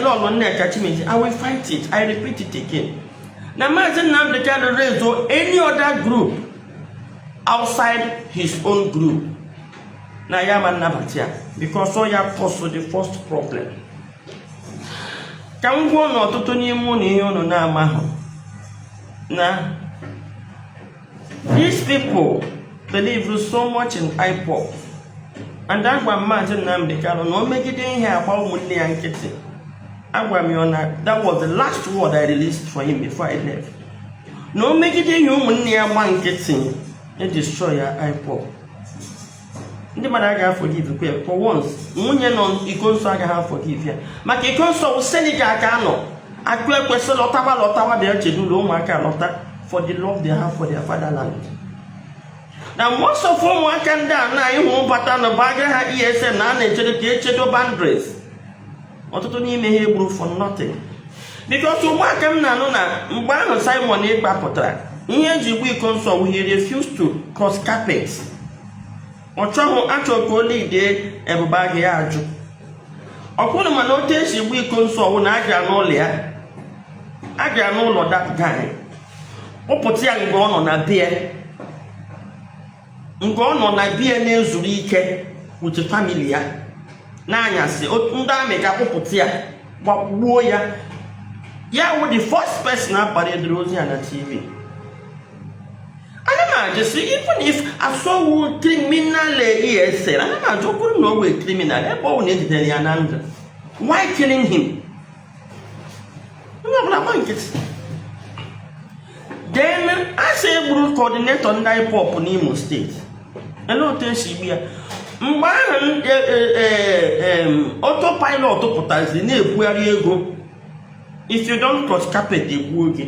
Lọlọ Nneka Chimezie, I will fight it. I repeat it again, na Maazị Nnamdi Kanu raise any other group outside his own group, na ya ma nnabata ya, because ọ ya cause the first problem. Ka m gwuo na ọtụtụ n'ime ụnụ, ihe unu na-amahụ na these people believe so much in IPOB, and agwa m Maazị Nnamdi Kanu na o megide ihe agba ụmụnne ya nkịtị. Agwa m ya na that was the last word I released for him before I left, na o megide ihe ụmụnne ya gba nkịtị, e destroy ya IPOB. Ndị mmadụ agaghị forgive kwe. For once, nwunye nọ Ikonso agaghị forgive ya, maka Ikonso wụ Senegal ka anọ akụ ekwesị lọtawa, lọtawa bịa chedo ụlọ ụmụaka, lọta for the love they have for their fatherland. Na most of ụmụaka ndị a na ịhụ bata na baga ha ESN na a na-echedo ka echedo boundaries, ọtụtụ n'ime ha egburu for nothing, because ụmụaka m na-anụ na mgbe ahụ Simon Ekpa pụtara, ihe eji gbu Ikonso wụ he refused to cross carpet. Ọ chọghị achọ ka o lead Ebube Agụ, ya ajụ ọkwụrụ. Mana otu esi gbu Ikonso wụ na a gara n'ụlọ ya, a gara n'ụlọ that guy, kpọpụta ya mgbe ọ nọ na bie, mgbe ọ nọ na bie na-ezuru ike with family ya n'anyasị. Ndị amị ga-akpụpụta ya, gbagbuo ya. Ya wụ the first person aparedoro ozi ya na TV. Ana m ajụ sị, even if asọwu criminal ESN, ana m ajụ, kwuru na o wee criminal, ebe ọ bụ na ejidere ya na ndụ, why killing him? Onye ọbụla gba nkịtị. Then a sị egburu coordinator ndị IPOB n'Imo Steeti. Ele otu esi gbu ya? Mgbe ahụ autopilot pụtaziri na-ebugharị ego, if you don't cross carpet, egbuo gị.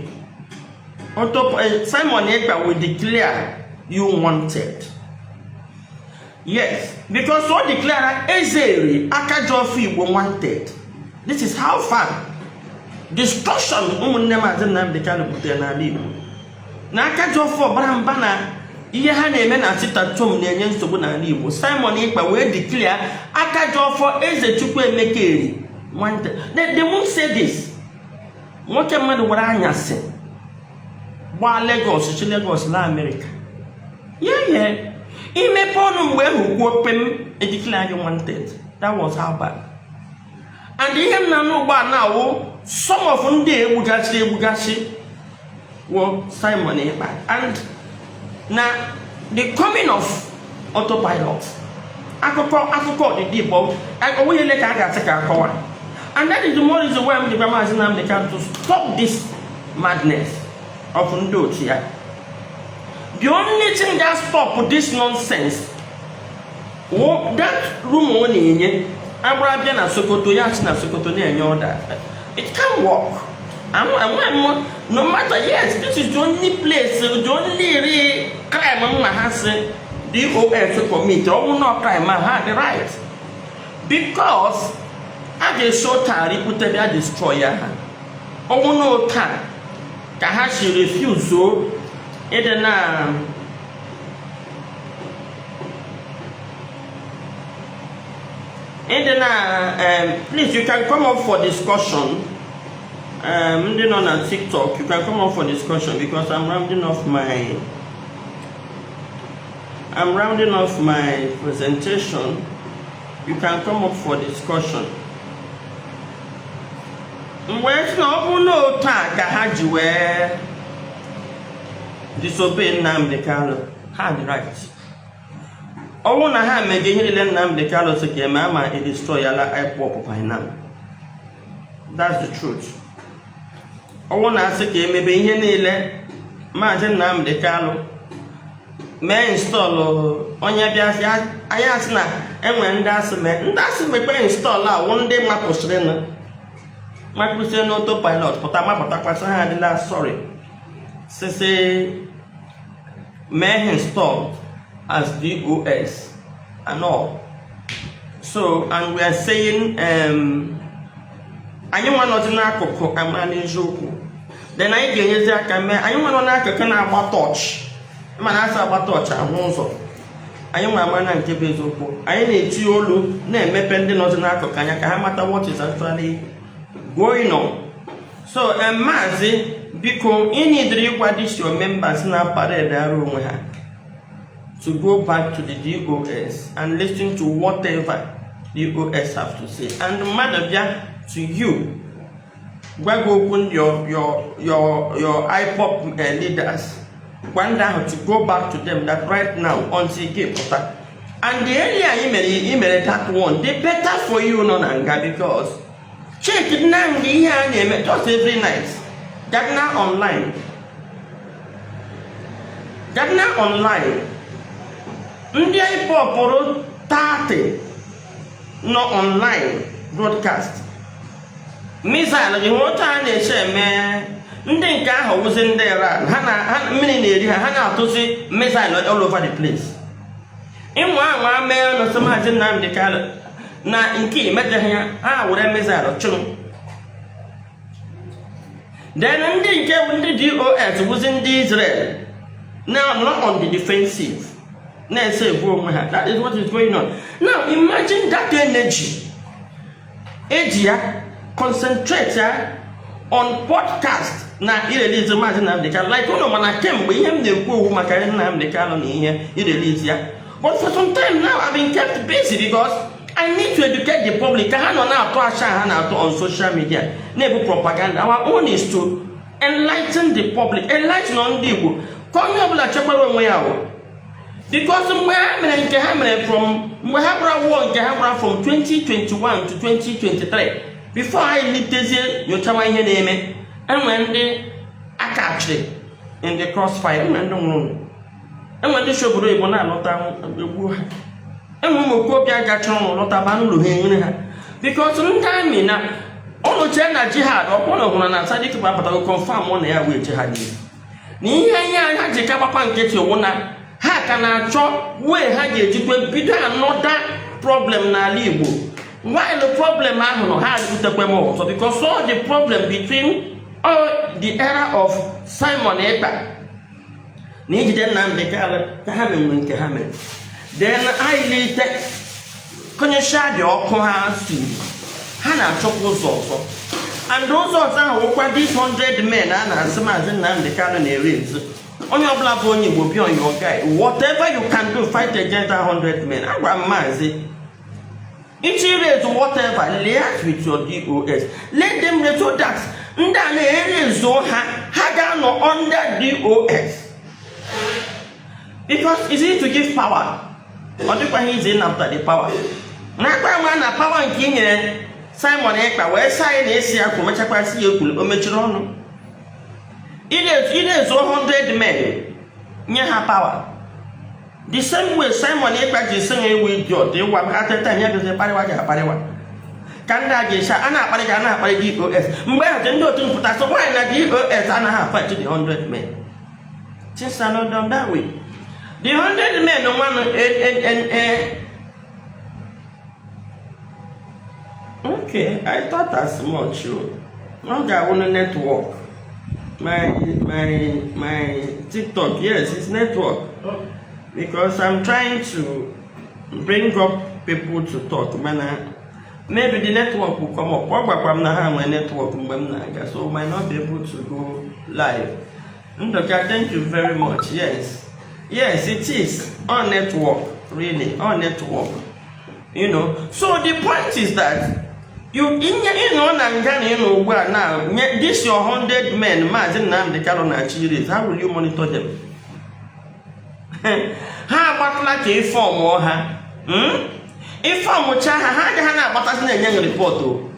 Simon Ekpa will declare you wanted. Yes, because o declare Ezeri Akajiọfọ Igbo wanted. This is how far destruction ụmụnne Maazị Nnamdi Kanu butere n'ala Igbo, na Akajiọfọ bara mba na ihe ha na-eme na sit-at-home na-enye nsogbu n'ala Igbo. Simon Ekpa wee declare Akajiọfọ Eze Chukwuemeka Eri wanted. They won't say this. Nwoke mmadụ were anyasị gbaa Lagos, chi Lagos laa Amerịka ya ye imepe ọnụ mgbe ahụ kwuo pem, e declare gị wanted. That was how bad. And ihe m na-anụ ugbu a na-awụ some of ndị egbugasị egbugasị wụ Simon Ekpa and na the coming of autopilot. Akụkọ akụkọ ọdịdị Igbo onweghị ele ka a ga-asị ka akọwa. And that is the more reason why m ji gwa Maazị Nnamdi Kanu to stop this madness of ndị otu ya. The only thing that stop this nonsense wụ that room ọ na-enye agbara bịa na Sokoto, ya si na Sokoto na-enye order. It can work. I'm, no matter. Yes, this is the only place, the only real crime m na ha si DOS commit. Ọ bụrụ na crime a ha dị right, because a ga-esi ụta ripụta bịa destroy ya ha. Ọ bụrụ na ụta ka ha si refuse ịdị na ịdị na please, you can come up for discussion. Ndị nọ na TikTok, you can come up for discussion, because I'm rounding off my presentation. You can come up for discussion. Mgbe sị na ọ bụrụ na otu a ka ha ji wee disobey Nnamdi Kanu, ha dị right. Ọ bụrụ na ha mege ihe niile Nnamdi Kanu sị ka eme, ama e destroy yala IPOB by now. That's the truth. Ọ bụrụ na asị ka emebe ihe niile Maazị Nnamdi Kanu mee install, onye bịa sị anyị asị na enwere ndị asị mee, ndị asị mekpe install awụ ndị mapụsịrịnụ, mapụsịrị n'autopilot pụta mapụtakwasị ha adịla sorry sisi mee install as DOS and all. So, and we are saying, anyị nwa nọzi n'akụkụ amara n'eziokwu, then anyị ga-enyezi aka mee. Anyị nwa nọ n'akụkụ na-agba torch, mana asị agba torch ahụ ụzọ, anyị nwa ama na nke bụ eziokwu. Anyị na-eti olu na-emepe ndị nọzi n'akụkụ anya ka ha mata what is actually. going on. So Maazị, biko, ị nidiri ịgwa this your members na parade arụ onwe ha to go back to the DOS and listen to whatever DOS have to say. And mmadụ bịa to you gwa gị okwu, your IPOB leaders, gwa ndị ahụ to go back to them that right now until gị pụta. And the earlier ị mere that one, the better for you nọ na nga, because check Nnamdi, ihe a na-eme just every night, Gardner online, Gardner online, ndị IPOB pụrụ 30 nọ online broadcast missile gị. Hụrụ otu a na-eche eme ndị nke ahụ wụzi ndị Iran, ha na ha mmiri na-eri ha, ha na-atụzi missile all over the place. Ịnwa anwa mee nọsọ Maazị Nnamdi Kanu na nke emeteghị ya, ha were missile chụrụ. Then ndị nke ndị DOS wụzi ndị Israel now not on the defensive, na-ese ebu onwe ha. That is what is going on now. Imagine that energy eji ya concentrate ya on podcast na irelease Maazị Nnamdi Kanu. Like ụnụ mana kemgbe ihe m na-ekwu owu maka Nnamdi Kanu na ihe irelease ya, but for some time now I've been kept busy because I need to educate the public ka ha nọ na-atụ asha ha na-atụ on social media, na-ebu propaganda. Our own is to enlighten the public, enlighten ndị Igbo, ka onye ọbụla chekwara onwe ya o, because mgbe ha mere nke ha mere, from mgbe ha gbara war nke ha gbara from 2021 to 2023, before anyị litezie nyochawa ihe na-eme, enwe ndị akachiri in the crossfire, enwe ndị nwụrụ, enwe ndị si obodo oyibo na-alọta, egbuo ha, enwe ụmụ okorobịa gachara ụlọ lọta ba n'ụlọ ha, enwere ha, because ndị army na ụnụ chee na jihad ọkwụnụ hụrụ na Sadiq bụ apụtago confirm ọ na ya wee jihad na ihe ha ji ka gbakwa nkịtị wụ na ha ka na-achọ wee ha ga-ejikwa bido another problem n'ala Igbo. While problem ahụ nọ, ha butekwa m ọzọ, because all the problem between all the era of Simon Ekpa na ijide Nnamdi Kanu ka ha menwere nke ha mere. Then anyị lite konyesha dị ọkụ ha siri, ha na-achọkwa ụzọ ọzọ, and ụzọ ọzọ ahụ wụkwa these 100 men a na-asị Maazị Nnamdi Kanu na-ere ezu. Onye ọbụla bụ onye Igbo, be on your guard. Whatever you can do, fight against that 100 men. Agwara m Maazị ichi raise whatever, liaise with your DOS, let them raise so that ndị a na-ere ezo ha, ha ga-anọ under DOS, because it's easy to give power, ọ dịkwaghị easy ịnapụta the power. Na-akpa nwa na power nke i nyere Simon Ekpa wee sị anyị na-esi ya kwuru, mechakwasị ya ekwuru, o mechiri ọnụ. Ị na-ezo 100 men, nye ha power the same way Simon Ekpa ji sị ha ewu idiot ịwa at a time, ya bịazi kparịwa gị akparịwa ka ndị a ga-esi a na-akparị gị, a na-akparị DOS. Mgbe ahụ ndị otu mpụta sị nwaanyị na DOS anaghị afight the 100 men. Things are not done that way. The 100 men nwanụ en. Okay, I thought as much o. Ọ ga-awụ na network, my TikTok. Yes, it's network, because I'm trying to bring up people to talk, mana maybe the network will come up. Ọ gwakwa m na ha nwee network mgbe m na-aga, so might not be able to go live. Ndoka, thank you very much. Yes, it is on network, really on network. So the point is that you inye ịnọ na nga na ịnọ ugbu a now nye this your 100 men Maazị Nnamdi Kanu na-achị raise, how will you monitor them? Ha agbatala ka ịformụọ ha, Ịformụcha ha, ha agaghị na-agbatasị na-enye gị report o.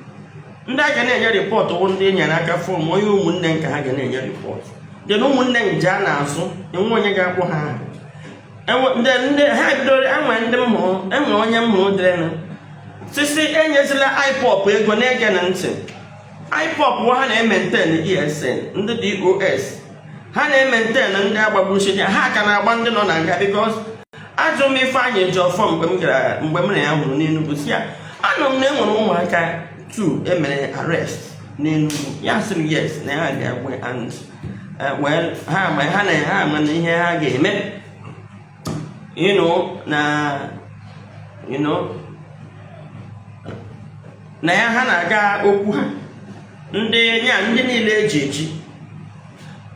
Ndị a ga na-enye report wụ ndị nyere aka form onye, ụmụnne nke ha ga na-enye report. Then ụmụnne nje a na-azụ enwe onye ga-akpọ ha aha. Ndị ha bidoro enwe ndị m hụrụ, enwe onye m hụrụ dịrịnụ sisi enyezila IPOB ego na-ege na ntị. IPOB ha na-emaintain ESN, ndị DOS ha na-emaintain ndị agbagbuchi ha ka na-agba ndị nọ na nga, because ajụ m Ifeanyị Ejiofor mgbe m gara, mgbe m na ya hụrụ n'Enugu, si ya anọ m na enwere ụmụaka 2 emere arrest n'Enugu. Ya sị m yes, na ya ga-agwe and well, ha ma ha na ha ma na ihe ha ga-eme na na ya ha na-aga okwu ha. Ndị ya, ndị niile eji eji,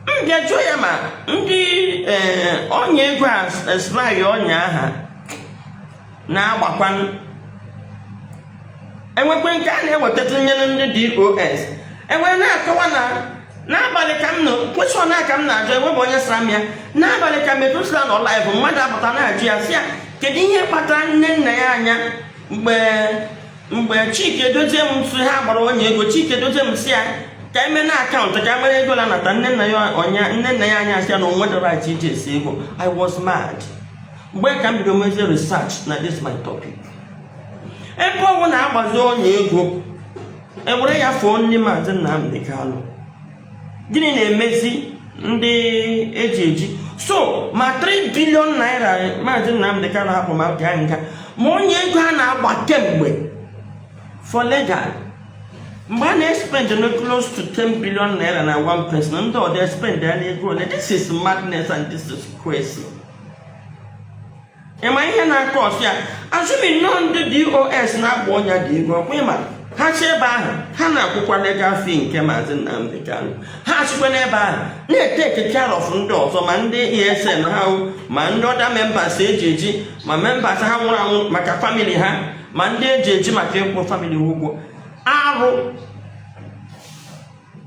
m bịa jụọ ya ma ndị ee ọnya ego a slai ọnya aha na-agbakwanụ, enwekwe nke a na-ewetata nyere ndị DOS enwere na-akọwa na n'abalị ka m nọ question a ka m na-ajụ. Enwebe onye sara m ya n'abalị ka Metusela nọ live. Mmadụ apụta na-ajụ ya, sị ya kedu ihe kpatara nne nna ya anya mgbe Chike Dozie m sị ha gbara onye ego. Chike Dozie m sị ya ka eme na account ka mere ego na-anata nne nna ya ọnya. Nne nna ya anya sị ya na onwe the right iji esi ego. I was mad. Mgbe ka m bido mezie research na this my topic, ebe ọbụ na-agbazi onye ego ewere ya fụọ ndị Maazị Nnamdi Kanu, gịnị na-emezi ndị eji eji? So ma 3 billion naira Maazị Nnamdi Kanu hapụ ma gaa nga, ma onye ego a na-agba kemgbe for legal, mgbe a na-espend no close to 10 billion naira na one person, ndị ọdọ spend ya n'ego ole? This is madness and this is crazy. Ịma ihe na-akọ ọsọ ya, assuming nọ ndị DOS na-agba ọnya dị ego ọkwa, ịma ha si ebe ahụ ha na-akwụkwa legal fee nke Maazị Nnamdi Kanu, ha sikwa n'ebe ahụ na-etake care of ndị ọzọ, ma ndị ESN ha o, ma ndị other members eji eji, ma members ha nwụrụ anwụ maka family ha, ma ndị eji eji maka ịkwụ family ụgwọ. Arụ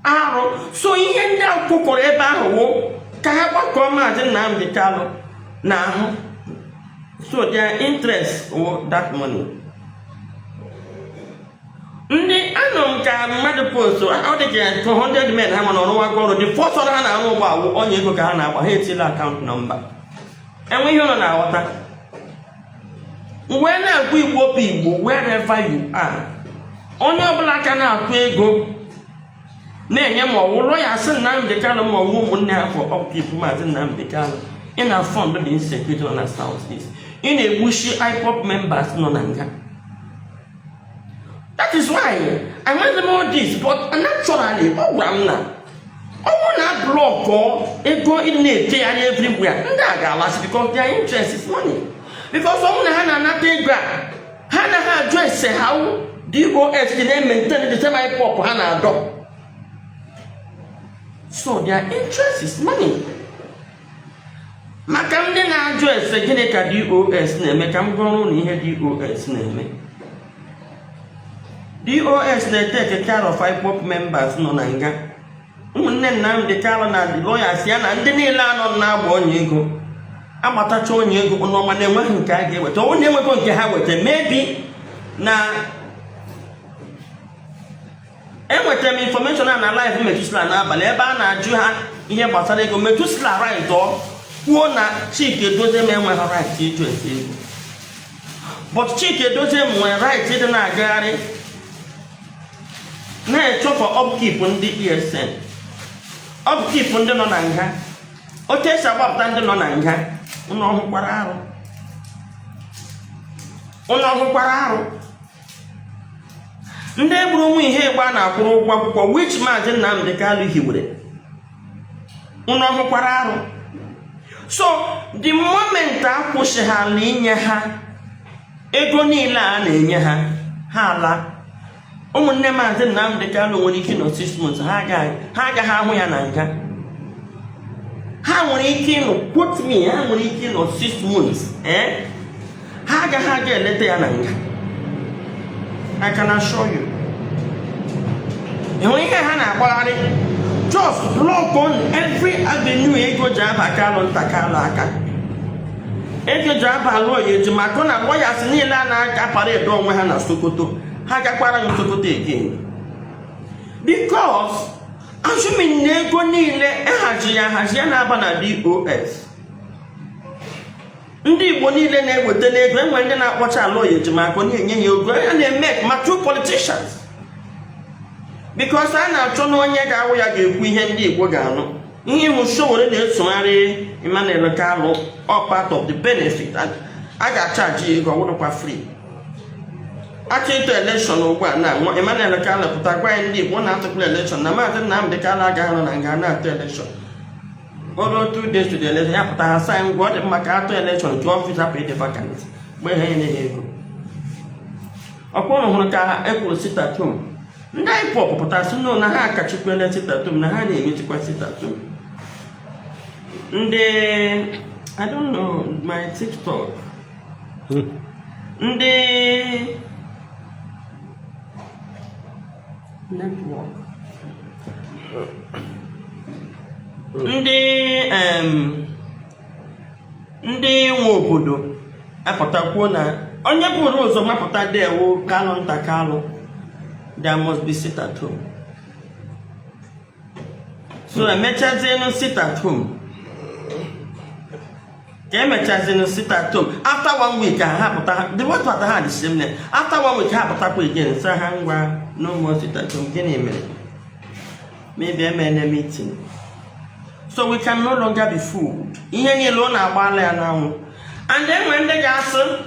arụ. So ihe ndị a kwụkọrọ ebe ahụ wụ ka ha gbakọọ Maazị Nnamdi Kanu n'ahụ. So their interest wụ that money. Ndị anọ m ka mmadụ post, ọ dị ka 200 men ha mana ọrụwago ọrụ. The first ọrụ ha na-arụ ụgbọ awụ onye ego ka ha na-agba. Ha etila account number, enwe ihe ụlọ na-aghọta wee na-agwa Igbo bụ Igbo, wherever you are, onye ọbụla ka na-atụ ego na-enye ma ọwụ lawyer sị Nnamdi Kanu ma ọwụ ụmụnne ha for upkeep Maazị Nnamdi Kanu, ị na fund the insecurity nọ na South East, ị na-egbuchi IPOB members nọ na nga. That is why I made them all this. But naturally, ọ gwara m na ọ bụrụ na block ego ị na-etegharị everywhere, ndị a ga-alasị, because their interest is money, because ọ bụrụ na ha na-anata ego a, ha anaghị ajụ ese how DOS dị na-maintain the same IPOB ha na-adọ. So their interest is money. Maka ndị na-ajụ ese gịnị ka DOS na-eme, ka m gụọrọ ụnụ ihe DOS na-eme. DOS na-etake care of IPOB members nọ na nga, ụmụnne Nnamdi Kanu na the lawyers ya na ndị niile anọ na-agba onye ego, agbatacha onye ego n'ọma na-enweghị nke a ga-eweta. Ọ na-enwego nke ha weta, maybe na enwetara m information a na live Metusela n'abalị, ebe a na-ajụ ha ihe gbasara ego. Metusela right ọ kwuo na Chike Edoziem enweghị right ịjụ ese ego, but Chike Edoziem nwere right ịdị na-agagharị na-echọ for upkeep ndị ESN, upkeep ndị nọ na nga, otu esi agbapụta ndị nọ na nga. Ụnụ ọhụkwara arụ? Ụnụ ọhụkwara arụ? Ndị gburu nwa ihe egbe a na-akwụrụ ụgwọ akwụkwọ, which Maazị Nnamdi Kanu hiwere, ụnụ ọhụkwara arụ? So the moment a kwụsịghala inye ha ego niile a na-enye ha, ha ala. Ụmụnne Maazị Nnamdi Kanu nwere ike nọ 6 months, ha agaghị ahụ ya na nga. Ha nwere ike ịnọ, quote me, ha nwere ike ịnọ 6 months, eh? Ha agaghị aga eleta ya na nga. I can assure you. Ịhụ ihe ha na-agbagharị, just block on every avenue ego ji aba Kanu nta Kanu aka, ego ji aba lawyer Ejimakor na lawyers niile a na-aka parade onwe ha na Sokoto. Ha gakwara ya Sokoto again, because assuming na ego niile ehazi ya ahazi ya na-aba na DOS, ndị Igbo niile na-eweta n'ego, enwere ndị na-akpọcha lawyer Ejimakor na-enye ya ego ya na-eme ma true politicians, because a na-achọ na onye ga-awụ ya ga-ekwu ihe ndị Igbo ga-anụ. Ihe ịhụ Sowore na-esogharị Emmanuel Kanu, all part of the benefit. A ga-achaji ya ego, ọ wụrụkwa free. Achọ ịtụ election ugbu a na Emmanuel Kanu pụta gwa ya ndị Igbo na-atụkwala election na Maazị Nnamdi Kanu agaghị nọ na nga na-atụ election. Ọrụ 2 days to the election, ya pụta ha sign ngwa, ọ dị mma ka atụ election nke office hapụ ịdị vacant mgbe ha enye ha ego. Ọkwa ụnụ hụrụ ka e kwuru sit at home. Ndị IPOB pụtara sị no, na ha akachikwela sit-at-home, na ha na-emechikwa sit-at-home. Ndị, I don't know, my TikTok, ndị network, ndị nwe obodo apụtakwuo na onye buru ụzọ mapụta dewo Kanunta Kanu, there must be sit at home. So emechazienụ sit at home. Ka emechazienụ sit at home, after one week ha pụta, the what what ha dị same name. After one week ha pụtakwa again, sị ha ngwa, no more sit at home. Gịnị mere? Maybe emene meeting. So we can no longer be fooled. Ihe niile ọ na-agbala ya n'anwụ. And then nwere ndị ga-asị,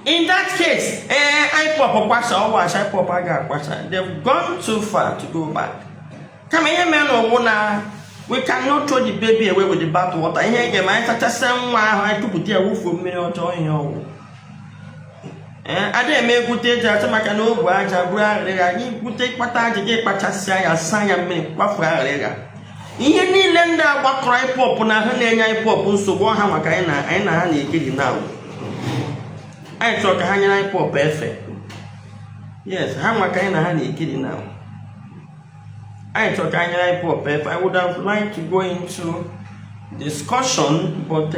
in that case, ee, IPOB kwasa ọwa. IPOB a ga-akwasa. They've gone too far to go back. Kama ihe mere na ọwụ na we cannot throw the baby away with the bath water. Ihe ga-eme, anyị sachasịa nwa ahụ, anyị tụpụta ya, wufuo mmiri ọjọọ. Ihe ọwụ, ee, ada eme egwute eji achọ maka na ogwe aja buru aghịrịgha. Gị gwute kpata aja, gị kpachasịa ya, saa ya mmiri, kwafuo aghịrịgha. Ihe niile ndị a gbakọrọ IPOB na ahụ na-enye IPOB nsogbu ọha, maka anyị na ha na-ekiri na anyị chọrọ ka ha nyere IPOB efe. Yes, ha maka anyị na ha na-ekiri na anyị chọrọ ka anyị nyere IPOB efe. I would have liked to go into discussion, but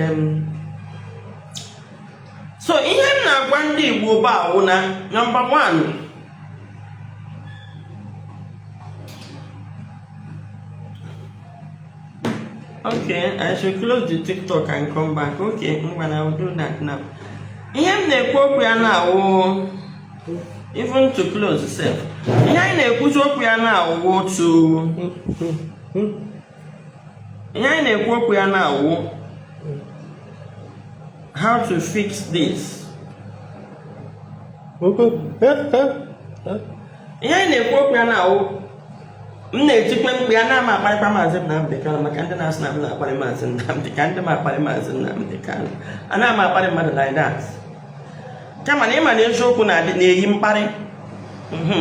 so ihe m na-agwa ndị Igbo bụ awụ na number one, okay, I should close the TikTok and come back. Okay, ngwa, I will do that now. Ihe m na-ekwu okwu ya na-awụ, even to close sef, ihe anyị na-ekwuzi okwu ya na-awụ to ihe anyị na-ekwu okwu ya na-awụ how to fix this. Ihe anyị na-ekwu okwu ya na-awụ, m na-etikwe mkpu ya na ama akparịkwa Maazị Nnamdị Kanụ, maka ndị na-asị na m na-akparị Maazị Nnamdị ka ndị m akparị Maazị Nnamdị Kanụ. Ana m akparị mmadụ like that, kama na ịma na eziokwu na-adị na-eyi mkparị.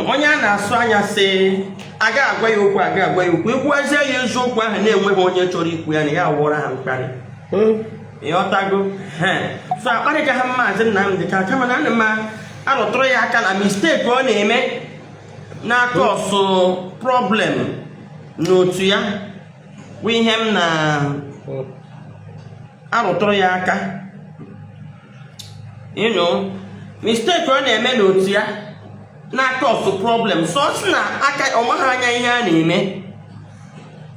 Onye a na-asụ anya sị aga agwa ya okwu, aga agwa ya okwu, ekwuazie ya eziokwu ahụ na-enweghị onye chọrọ ikwu ya, na ya wụọrọ ha mkparị. Ịghọtago? So akparịka ha Maazị Nnamdị Kanụ, kama na ana m arụtụrụ ya aka na mistake ọ na-eme na-acause problem n'otu ya bụ ihe m na-arụtụrụ ya aka. Mistake ọ na-eme n'otu ya na-acause problem. So ọ sị na aka ọ maghị anya ihe a na-eme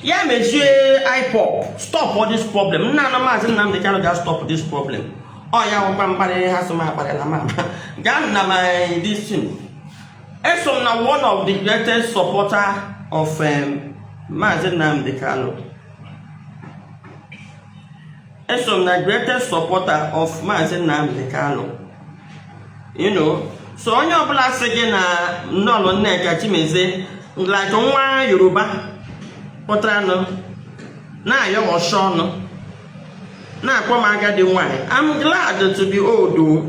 ya mechie IPOB, stop all this problem. Nna ana Maazị Nnamdị Kanụ ga stop this problem. Ọ ya nwekwa mkparị ha sị m akparịla m gaa na my this thing. Eso m na one of the greatest supporter of Maazị Nnamdị Kanụ. Eso m na greatest supporter of Maazị Nnamdị Kanụ. So onye ọbụla sị gị na nnọọlụ Nneka Chimezie, like nwa Yoruba pụtaranụ na-ayọ ọsọ ọnụ na-akpọ m agadi nwanyị, I'm glad to be old o.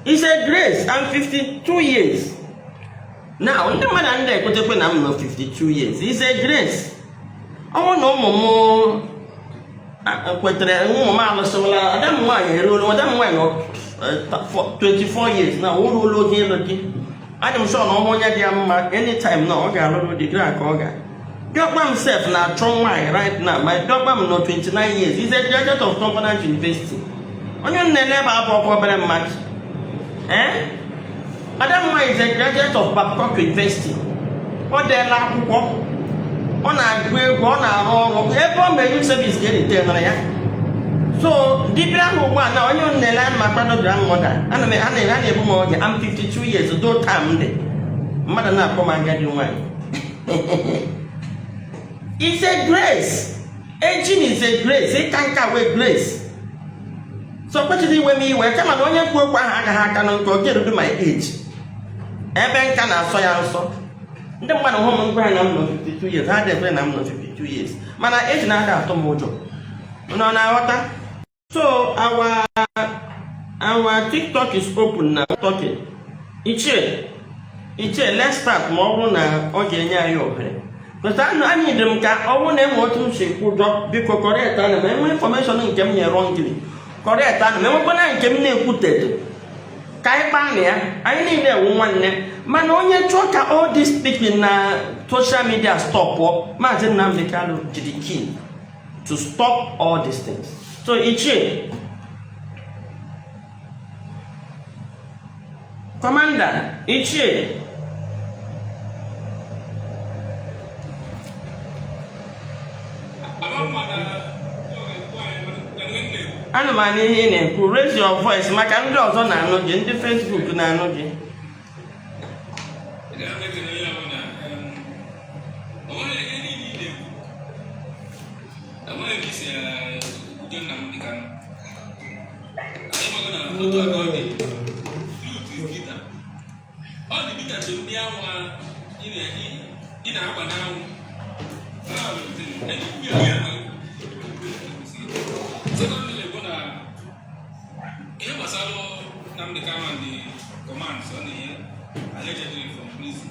It's a grace. I'm 52 years now. Ndị mmadụ ndị ekwetekwe na m nọ 52 years. It's a grace. Ọ bụrụ na ụmụ m kwetere, ụmụ m alụsịwala. Ada m nwaanyị eruola, ada m nwaanyị nọ 24 years na o ruola oge ịlụ di. Adị m sure na ọhụ onye dị ya mma, anytime na ọ ga-alụrụ di gra ka ọ ga. Diọkpa m sef na-achọ nwaanyị right now. My diọkpa m nọ 29 years. He's a graduate of Covenant University. Onye nne ebe abụ ọkwa obere mmadụ, eh. Ada m nwaanyị is a graduate of Babcock University. Ọ deela akwụkwọ, ọ na-agụ egwu, ọ na-arụ ọrụ ebe ọ mere youth service ka erite nara ya. So dibịa ahụ ugbu a na onye nnele ana m akwado grandmother. Ana m a na-ebu m oge. I'm 52 years though. Time dị mmadụ na-akpọ m agadi nwanyị. It's a grace. Aging is a grace. Ịka nka wee grace. So kwesịrị iwe m iwe, kama na onye kwu okwu ahụ agaghị aka na nke oge erudu my age, ebe nka na-asọ ya nsọ. Ndị mmadụ hụ m, ngwa ya na m nọ 52 years, ha dị ekwe na m nọ 52 years, mana age na-ada atụ m ụjọ nọ na-aghọta. So our TikTok is open now. Talking ichie Ichie, let's start. Ma ọ bụrụ na ọ ga-enye anyị ohere, because anyị dị m ka ọ bụrụ na enwe otu m si kwụjọ, biko correct ana m. Enwe information nke m nyere wrongly, correct ana m. Enwekwana nke m na-ekwutedo, ka anyị kpaa na ya. Anyị niile ewu nwanne. Mana onye chọọ ka all this speaking na social media stop, Maazị Nnamdi Kanu jiri key to stop all these things. So Ichie Commander, Ichie. Ana m anụ ihe ị na-ekwu. Raise your voice maka ndị ọzọ na-anụ gị, ndị Facebook na-anụ gị. Enweghị ike isi udo Nnamdi Kanu. Anyị mago na otu aka ọ dị. Truth is bitter. Ọ dị bitter to ndị anwa ị na-agba n'anwụ. Secondly, bụ na ihe gbasara Nnamdi Kanu and the commands ọ na-enye allegedly from prison,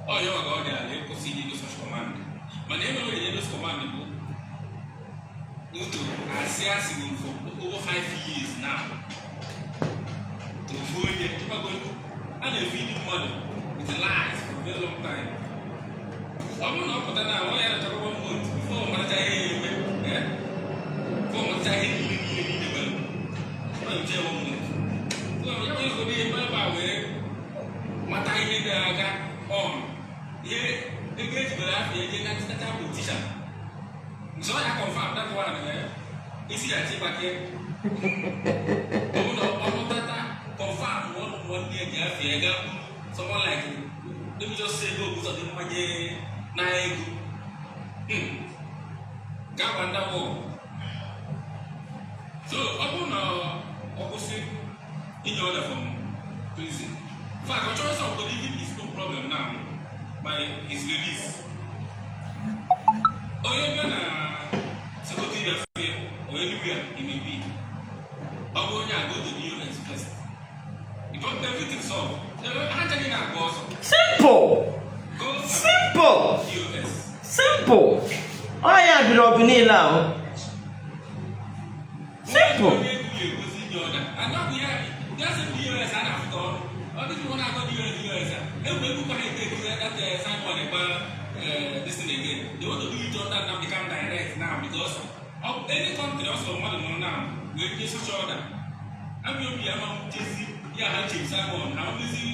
ọ ya maka ọ dị ala ịkwụsị inye such command. Mana ihe mere o ji enye those command bụ otu asị asị bụ for over 5 years now. Ofu onye ịgbago a na-efe ndị mmadụ with lies for a very long time. Ọ bụrụ na ọ pụta na ọ ya na-achọkwa one month before ọ maracha ihe ya eme, before ọ maracha ihe niile niile niile mere, ọ na-eche one month. So ya nwere ego ebe ebe a wee mata ihe na-aga on, ihe ego ejibere afọ eje na kacha politician. So ya confirm that one, isi ya chibake. Ọ bụ na ọ mụtata confirm one one day eji afọ ya ga someone like, let me just say, go ụzọ dị mmanye na ego ga-agba ndị wọ. So ọ bụrụ na ọ kwụsị inye order from prison, in fact, ọ chọrọ solve even his own problem now by his release. Onye bịa na Sokoto ịbịa fie or anywhere he may be, ọ bụ onye a go to the US first because everything solve. Ha nchaghị na-agba ọsọ. Simple. Go Simple. US. Simple. Ọ ya biri ọgụ niile ahụ. Simple. Onye egwu ya egosi inye order and ọ bụ ya ya sị DOS a na-afụta ọrụ. Ọ dịghị nwa na-akọ DOS DOS a egwu egwu kwa ha ete ete that Simon Ekpa this thing again. They want to do it under Nnamdi Kanu direct now because of any country ọsọ mmadụ nọ now wee nye such order. Abi obi ama jezi ya ha chief Simon ha mezi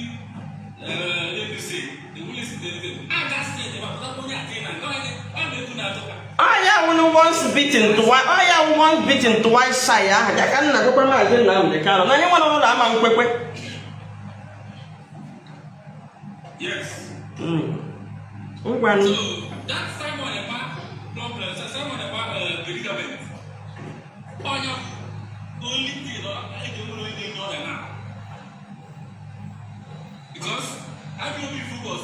APC, they won't listen to anything. A ga state ebe apụta onye atị na nke ọ na-ekwu na-atụ ka Ọ ya wụ once beaten twice, ọ ya wụ once beaten twice shy ahụ ya ka nna gụkwa Maazị Nnamdi Kanu na anyị nwere ụlọ ama nkwekwe. Yes. Ngwanụ. So that Simon Ekpa problem, so Simon Ekpa predicament, onye only thing ọ eji nwere onye na-enye ọrịa now. Because IPOB focus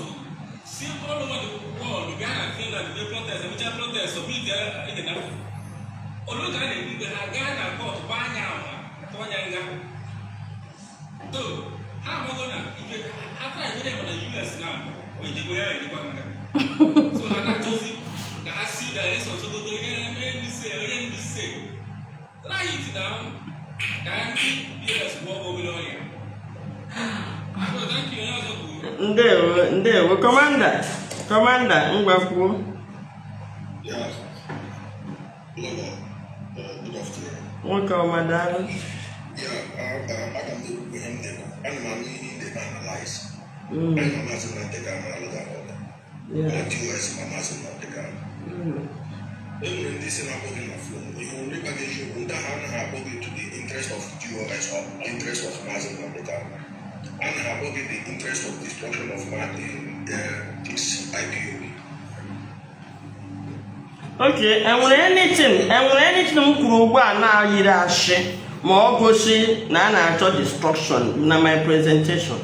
si all over the world bịa na Finland mee protest, emechaa protest, submit ihe na olu ka a na-ekwu ikpe ha gaa na court gbaa anya ama tụọ ya nga. So ha amago na ife ha try nwere na US now, o ejekwa ya ejekwa nga. So ha na-achọzi ka ha si na eso Sokoto onye onye ndị se onye ndị se try it now ka ndị US gwọọ obere ọrịa. So thank you. Onye ọzọ kwuru. Ndewo, ndewo, Commander. Commander, ngwa kwuo. Yeah. Lolo, good afternoon. Nwoke ọma, daalụ. Yeah, aga m na-ekwu ihe m na-ekwu. Ana m anụ ihe ị na-eme analyze. Anyị ma Maazị Nnamdi Kanu alụghị ọgụ. Ma DOS ma Maazị Nnamdi Kanu. E nwere ndị si na-akpọ gị na phone. Ihe onye gba gị eziokwu, ndị ahụ anaghị akpọ gị to the interest of DOS or interest of Maazị Nnamdi Kanu. Anaghị akpọ gị the interest of destruction of this IPOB. Okay, enwere anything m kwuru ugbu a na-ayiri ashị ma ọ gosi na a na-achọ destruction na my presentation?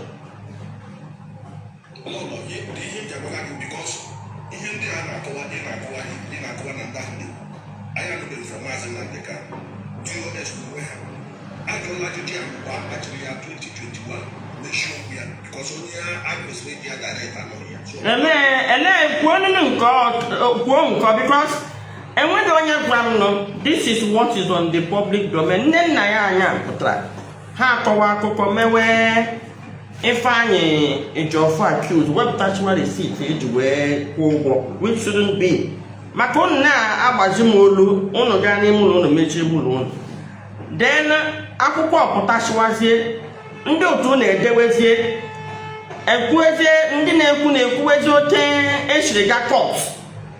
No, ihe m ji agwa gị because ihe ndị a na-akọwa, ị na-akọwa na ndị ahụ na-ekwu, anyị anụbeghị from Maazị Nnamdi Kanu. DOS onwe ha ajụọla ajụjụ ya mgbe a kpachiri ya 2021. Mechie okwu ya, because onye a kwesịrị ịdị ya direct anọghị ya. So Elee, elee, kwuo nínú nke kwuo nke, because enweghị onye gwara m nọ. This is what is on the public domain. Nne nna ya anya pụtara, ha akọwa akụkọ mewe Ifeanyị Ejiofor accused, wepụtachiwa receipt eji wee kwụọ ụgwọ, which shouldn't be, maka unu na-agbazi m olu. Unu gaa n'ime ụlọ unu, mechie ụlọ unu, then akwụkwọ pụtachiwazie, ndị otu unu edewezie, ekwuezie, ndị na-ekwu na-ekwuwezi ote esiri ga court.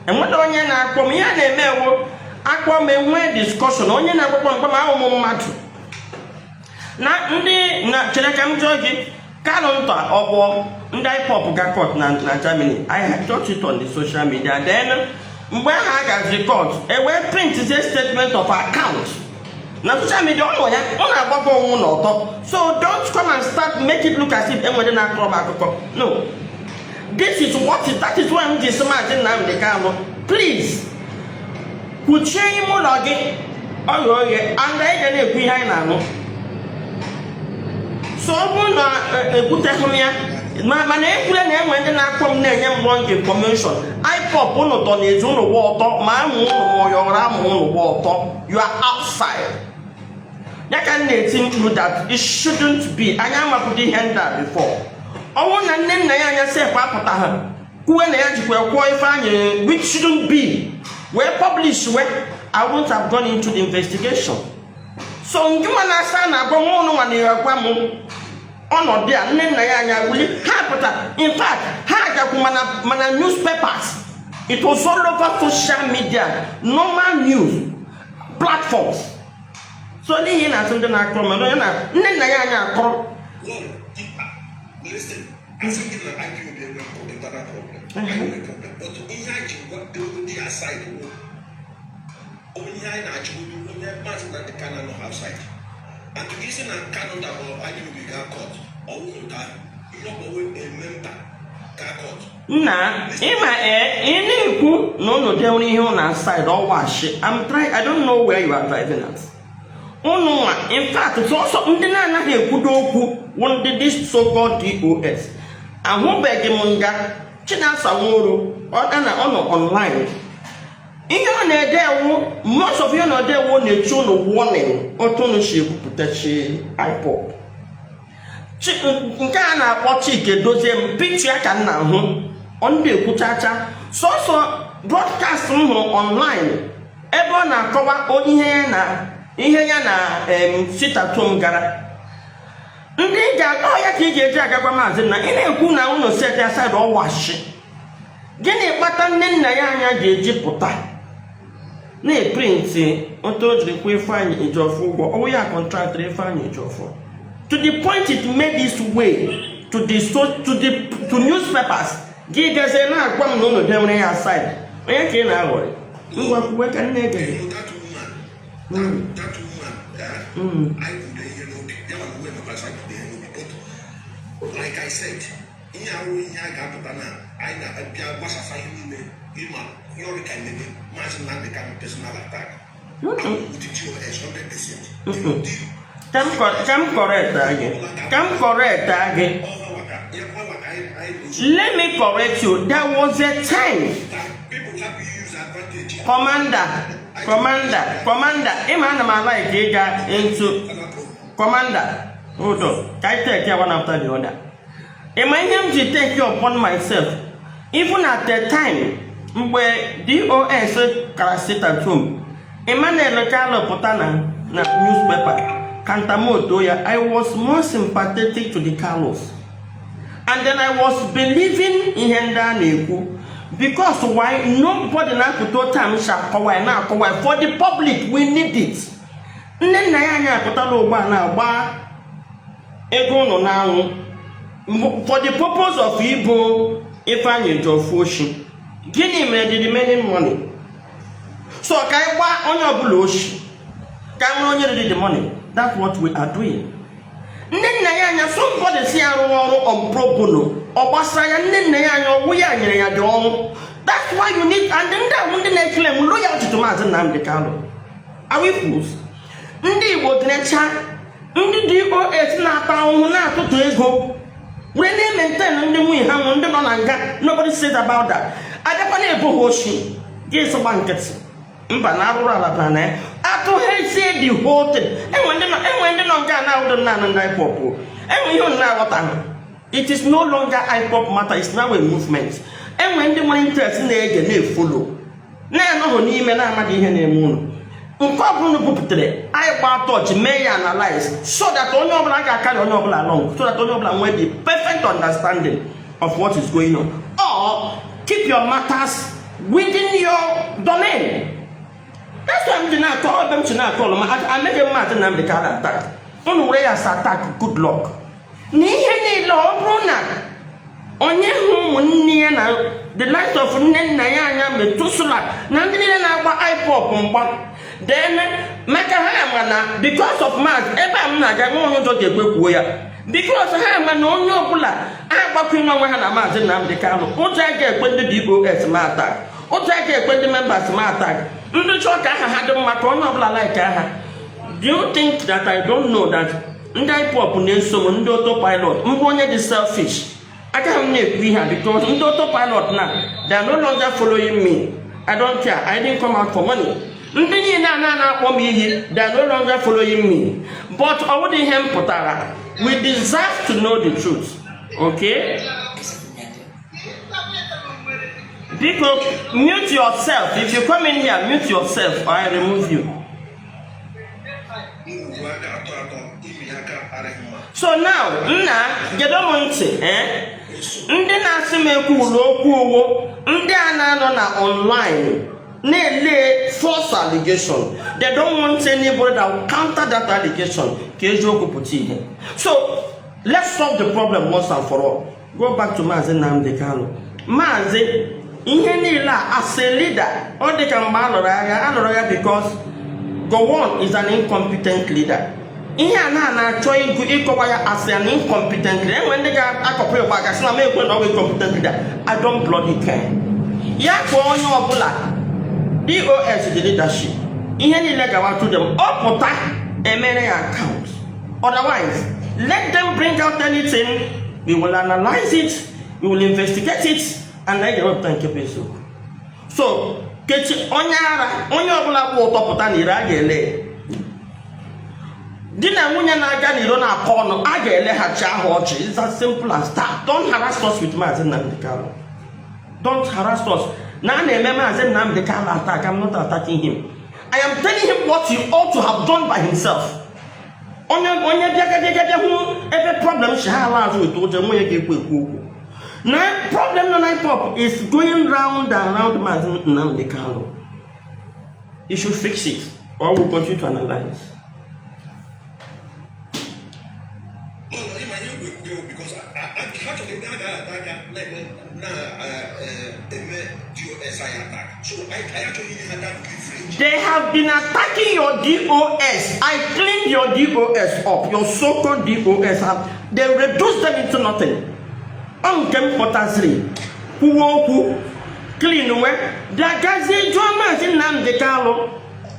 Enweghị onye na-akpọ m. Ihe a na-eme ewu akpọ m, enwe discussion. Onye na-akpọkpọ mkpọ m ahụ m mmadụ na ndị na chere ka m jụọ gị. Kanụ nta ọgbọ ndị IPOB ga court na Germany, I had touched it on the social media. Then mgbe ahụ a gaziri court, e wee print statement of account na social media. Ọ nọ ya, ọ na-agbakọ onwe n'ọtọ. So don't come and start make it look as if enwere na-akọrọ m akụkọ. No, this is what is, that is why m ji sị Maazị Nnamdi Kanu, please, kwuchie ime ụlọ gị ọghọ oghe, and anyị ga na-ekwu ihe anyị na-anụ. So ọ bụrụ na ekwuteghị m ya, mana ekwule na enwe ndị na-akpọ m na-enye m wrong information. IPOB, ụnụ tọ n'ezi, ụnụ gba ọtọ, ma amụ ụnụ ma ọyọrọ amụ ụnụ gba ọtọ. You are outside. Ya ka m na-eti mkpu that it shouldn't be. Anyị amapụta ihe ndị a before. Ọnwụ na nne nna ya anya sef apụta, ha kwuwe na ya jikwa kwụọ Ifeanyị, which shouldn't be, wee publish wee, I wouldn't have gone into the investigation. So nke nwa na-asa na-agwa nwa ụnụ nwa na-agwa m ọnọdụ a, nne nna ya anya wuli ha pụta. In fact, ha gakwu mana newspapers, it was all over social media, normal news platforms. So n'ihi na-atụ ndị na-akọrọ mana onye na nne nna ya anya akọrọ. Lord, listen, asị gị na IPOB enwe internal problem. Anyị nwere problem, but ihe anyị ji gwa ndị aside wụ onye anyị na-achịgodo, onye Maazị Nnamdi Kanu nọ outside, and gị sị na Kanu dabọ IPOB gaa court, ọwụ nke ahụ ihe ọkpọwe a member gaa court. Nna, ịma ee, ị na-ekwu na unu dewere ihe ụnụ aside, ọwashi. I'm trying, I don't know where you are driving at. Unu nwa, in fact, sọsọ ndị na-anaghị ekwudo okwu wụ ndị this so called DOS. Ahụbeghị m nga Chinasa Nworu ọ na ọ nọ online. Ihe ọ na-ede ewu, most of ihe ọ na-ede ewu na-echi unu warning otu unu si ekwupụtachi IPOB. Nke a na-akpọ Chike Dozie m, picture ya ka m na-ahụ, ọ ndị ekwuchacha. Sọsọ broadcast m hụrụ online ebe ọ na-akọwa ihe ya na ihe ya na sit-at-home gara, ndị ga ọ ya ka ị ga-eji agagwa maazị na ị na-ekwu na unu set aside ọwashi. Gịnị kpata nne nna ya anya ga-eji pụta na-eprint otu o jiri kwụọ Ifeanyị Ejiofor ụgwọ? Ọwụ ya contractịrị Ifeanyị Ejiofor to the point it made its way to the so to the to newspapers. Gị gazie na-agwa m na unu dewere ya aside, onye ka ị na-aghọrị? Ngwa, kwuwe ka nne ege gị. That woman, that woman, anyị kwudo ihe n'obi ya, ma mgbe mekwasị anyị kwudo ihe n'obi. But like I said, ihe ahụ ihe a ga-apụta na anyị na-abịa gbasasa ihe niile, ịma ihe ọrụ ka ememe Maazị Nnamdi Kanu personal attack with the GOS 100%. Ka m correct gị, ka m correct gị. Let me correct you. There was a time People have to use advantage. Commander, commander, commander, ịma ana m alike ịga into commander. Hold on, ka I take care one after the other. Ịma ihe m ji take upon myself, even at the time mgbe DOS kara sit at home, Emmanuel Kanu pụta na newspaper kantamoto ya, I was more sympathetic to the Carlos, and then I was believing ihe ndị a na-ekwu, because why? Nobody na-apụta otu m si akọwa ya na-akọwa ya for the public. We need it. Nne nna ya anyị apụtala ugbu a na-agba ego ụnụ n'anwụ for the purpose of ibo Ifeanyi Ejiofor oshi. Gịnị mere the remaining money? So ka anyị gbaa onye ọbụla oshi, ka nwere onye riri the money. That's what we are doing. Nne nna ya anya, somebody si ya rụọ ọrụ on pro bono, ọ gbasara ya? Nne nna ya anya, ọwụ ya nyere ya dị ọrụ. That's why you need, and ndị ahụ ndị na-eclaim loyalty to Maazị Nnamdi Kanu, are we fools? Ndị Igbo dịrecha, ndị DOS na-ata ahụhụ na-atụtụ ego. Were na-emaintain ndị nwunye ha nwụ, ndị nọ na nga. Nobody says about that. Abịakwa na-ebo ha oshi, gị sọgba nkịtị. Mba, na arụrụ ala bara na ya atụghezie the whole thing. Enwe ndị nọ nga na-awụdo naanị ndị IPOB o. Enwe ihe unu na-aghọtaghị. It is no longer IPOB matter, it's now a movement. Enwe ndị nwere interest na-ege, na-efollow, na-anọghị n'ime, na-amaghị ihe na-eme unu. Nke ọ bụla unu bupụtara, anyị gbaa tọọchị, mee ya analyze, so that onye ọbụla ga-akarị onye ọbụla along, so that onye ọbụla nwee the perfect understanding of what is going on, or keep your matters within your domain. That's why m ji na-akọ ebe m ji na-akọ ọlụ ma ameghị m Maazị Nnamdi Kanu attack. Unu were ya as attack, good luck. Na ihe niile, ọ bụrụ na onye hụ ụmụnne ya na the light of nne nna ya anya metụsụla na ndị niile na-agba IPOB mgba, then maka ha ma na because of Maazị ebe a m na-aga, nwa onye ụjọ ga-ekwe kwuo ya, because ha ma na onye ọbụla agbakọ onwe ha na Maazị Nnamdi Kanu, ụjọ a ga-ekwe ndị DOS ma attack, ụjọ a ga-ekwe ndị members ma attack, ndị chọọ ka aha ha dị mma, ka onye ọbụla like aha. Do you think that I don't know that ndị IPOB na-eso m, ndị autopilot mbụ, onye dị selfish? Agaghị m na-ekwu ihe a because ndị autopilot na they are no longer following me. I don't care. I didn't come out for money. Ndị niile a na-akpọ m iyi, they are no longer following me, but ọ bụghị ihe m pụtara. We deserve to know the truth, okay? Biko, mute yourself. If you come in here, mute yourself or I remove you. Ngwugwu aka atọ atọ imi aka adịghị mma. So now, nna, gedo m ntị, eh? Ndị na-asị m ekwuru okwu owo, ndị a na-anọ na online na-ele false allegation, they don't want anybody that will counter that allegation ka eziokwu pụta ihe. So let's solve the problem once and for all. Go back to Maazị Nnamdi Kanu. Maazị, ihe niile a, as a leader, ọ dị ka mgbe a lụrụ agha, a lụrụ agha because Gowon is an incompetent leader. Ihe a na na-achọ ịgụ ịkọwa ya as an incompetent leader. Enwere ndị ga-akọpụ ịgba aka sị na m ekwe na ọ bụ incompetent leader. I don't bloody care. Ya kpọọ onye ọbụla DOS, the leadership, ihe niile gawa to them. Ọ pụta, emere ya account. Otherwise, let them bring out anything, we will analyze it, we will investigate it, and anyị ga-ewepụta nke bụ eziokwu. So kechi onye ara, onye ọbụla gba ụtọ pụta n'ire, a ga-ele ya. Di na nwunye na-aga n'iro na-akọ ọnụ, a ga-eleghachi ahụ ọchị. It's as simple as that. Don't harass us with Maazị Nnamdi Kanu. Don't harass us na a na-eme Maazị Nnamdi Kanu attack. I'm not attacking him. I am telling him what he ought to have done by himself. Onye bịagadịgadịa hụ ebe problem si ha ala azụ weta ụjọ, nwe ya ga-ekwu ekwu okwu na problem nọ na IPOB is going round and round. Maazị Nnamdi Kanu, he should fix it or we'll continue to analyze. No, ịma ihe egwu ekwu because ha chọrọ ebe a ga-ata aka na-eme na-eme DOS anyị attack. So anyị achọghị inye ha that leverage. They have been attacking your DOS. I cleaned your DOS up. Your so-called DOS. They reduced them into nothing. Ọ nke m pụtasịrị kwuwe okwu clean we bịa gazie jụọ Maazị Nnamdi Kanu,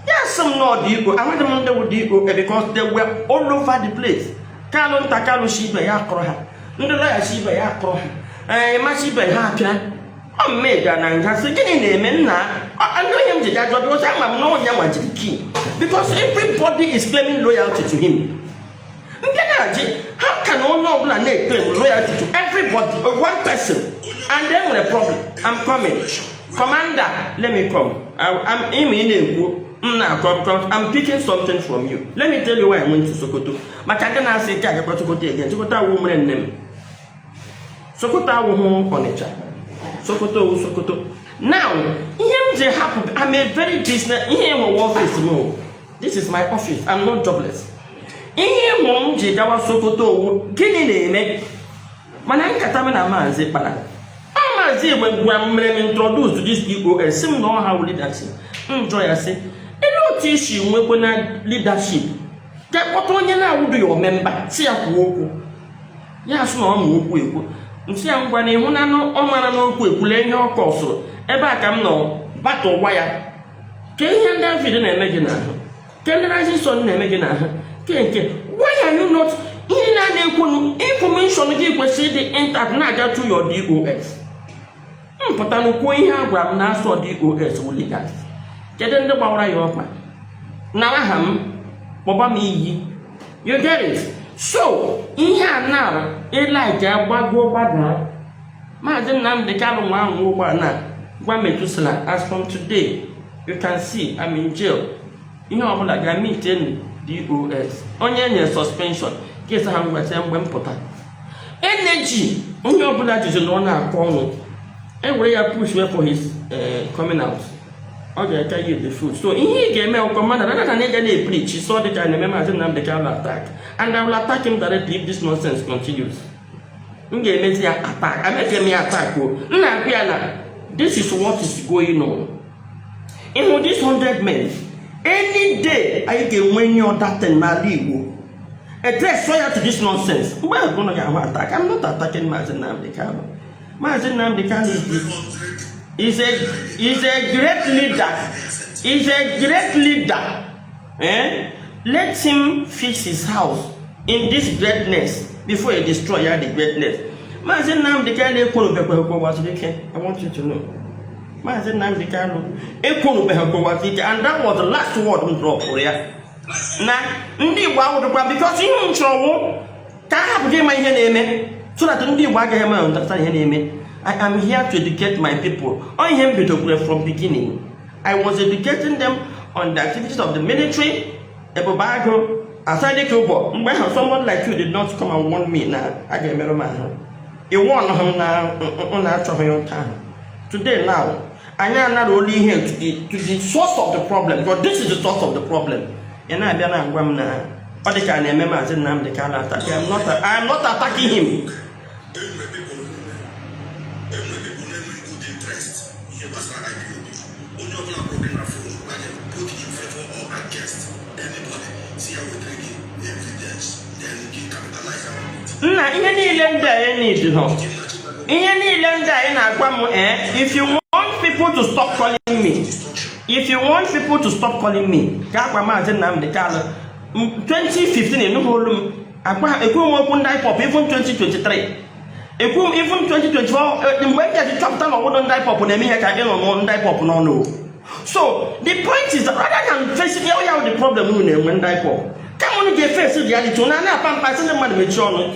ya sị m na ọ dị igbo amaghị m ndị wụ DOS because they were all over the place. Kanu nta Kanu si ibe ya akọrọ ha, ndị lọya si ibe ya akọrọ ha, ee, masị ibe ha apịa. Ọ mmega na nga sị gịnị na-eme nna? Ndị onye m ji ga jụọ because ama m na onye nwajiri key, because everybody is claiming loyalty to him. Ndị na-ajị, how can onye ọbụla na-claim loyalty to everybody, one person, and then nwere problem? I'm coming, commander. Let me come. I'm ime ị na-ekwu, m na-akọ because I'm picking something from you. Let me tell you why I went to Sokoto. Maka ndị na-asị nke agakwa Sokoto again, Sokoto awụ mere nne m. Sokoto awụhụ Ọnịcha, Sokoto owu Sokoto. Now, ihe m ji hapụ, I'm a very business, ihe hụrụ office m o. This is my office. I'm not jobless. Ihe hụrụ m ji gawa Sokoto owu gịnị na-eme, mana nkata m na Maazị kpara, ọ Maazị Igwe gwara m, mere m introduce to this DOS, sị m na ọha wụ leadership. M jụọ ya sị, elu otu isi nwekwe na leadership ka kpọta onye na-awụdo ya member, si ya kwuo okwu? Ya sị na ọ ma okwu ekwu. Nsị ya ngwa na ịhụnanụ, ọ mara n'okwu ekwule ihe ọ kọsụrụ ebe a ka m nọ bata ụwa ya ka ihe ndị David na-eme gị n'ahụ, ke ndị Rising Sun na-eme gị n'ahụ, ke nke why are you not ihe na Na-ekwunu information gị kwesịrị ịdị intact na-aga to your DOS. M pụtara kwuo ihe a gwara m na asọ DOS wụ leaders. Kedu ndị gbawara ya ọkpa na aha m kpọba m iyi? You get it? So ihe a na ịlike agbago gbada Maazị Nnamdị Kanụ nwa ahụ ụgbọ na gwa Metusela, as from today, you can see I'm in jail. Ihe ọbụla ga meet DOS. Onye nyere suspension kesa ha ngwasịa mgbe m pụta. Energy onye ọbụla jizi na ọ na-akọ ọnwụ ewere ya push way for his coming out, ọ ga-aka you the fruit. So ihe ị ga-eme ụkọ mmadụ rather than ị ga na-epreach, so dị ka na-eme Maazị Nnamdị Kanụ attack, and I will attack him directly if this nonsense continues. M ga-emezi ya attack, ameghị m ya attack o. M na-agwa ya na this is what is going on. Ịhụ this 100 men, any day anyị ga-enwe any other thing n'ala Igbo address ya to this nonsense, mgbe ahụ ụnụ ga-ahụ attack. I'm not attacking Maazị Nnamdị Kanụ. Maazị Nnamdị Kanụ is a great leader, is a great leader, eh? Let him fix his house in this greatness before he destroy ya the greatness. Maazị Nnamdị Kanụ ekwurubekwa gbasiri ike. I want you to know, Maazị Nnamdị Kanụ ekwurubeghị gbasiri ike, and that was the last word m dropụrụ ya na ndị Igbo awụdụkwa, because ihe m chọrọ wụ ka a hapụ gị ịma ihe na-eme so that ndị Igbo agaghị eme understand ihe na-eme. I am here to educate my people. Ọ ihe m bidokwere from beginning. I was educating them on the activities of the military, Ebube Agụ, Asari Ụbọ. Mgbe ahụ, someone like you did not come and warn me na a ga-emerụ m ahụ. Iwu ọnụ m na m na-achọghị ya ụta ahụ. Today now, anyị anara olu ihe to the source of the problem, because this is the source of the problem. Ị na-abịa na agwa m na ọ dị ka a na-eme Maazị Nnamdị Kanụ attack. I am not attacking him. Enwere people na-enwe good interest ihe gbasara IPOB. Onye ọbụla kpọrọ gị na phone gwa gị, both in favor or against anybody, si ya wetara gị evidence, then gị capitalize on it. Nna, ihe niile ndị a need nọ, ihe niile ndị a ị na-agwa m, eh, if you want people to stop calling me, if you want people to stop calling me, ka agwa Maazị Nnamdị Kanụ. 2015 enughi olu m agwa ekwu m okwu ndị IPOB. Even 2023 ekwu m, even 2024 mgbe m gaji chọpụta na ọbụdụ ndị IPOB na-eme ihe ka ị nọ nụ ndị IPOB n'ọnụ o. So the point is that rather than facing ya ya the problem unu na-enwe ndị IPOB, kama unu ga-efesi reality, unu a na-apa mkpa sị ndị mmadụ mechie ọnụ.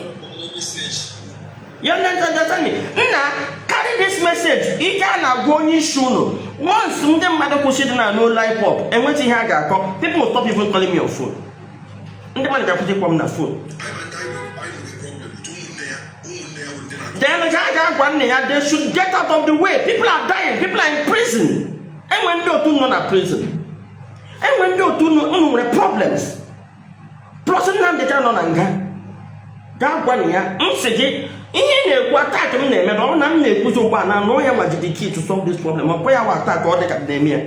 You understand me? Nna, carry this message. Ike a na-agwa onye isi unu, once ndị mmadụ kwụsị dị na n'ụlọ IPOB enweta ihe a ga-akọ, people will stop even calling me on phone. Ndị mmadụ ga-akwụsị ịkpọ m na phone. Anyị nwere problem with ụmụnne ya. Ụmụnne ya wụ ndị na Then ka a ga-agwa nne ya, they should get out of the way. People are dying, people are in prison. Enwe ndị otu nọ na prison, enwe ndị otu unu nwere problems, plus Nnamdị Kanụ nọ na nga. Gaa gwa ya m sị gị ihe ị na-ekwu attack m na-eme na ọ na m na-ekwuzi ugbu a na anụ ya nwa ji the key to solve this problem. Ọ kwa ya wa attack ọ dị ka na-eme ya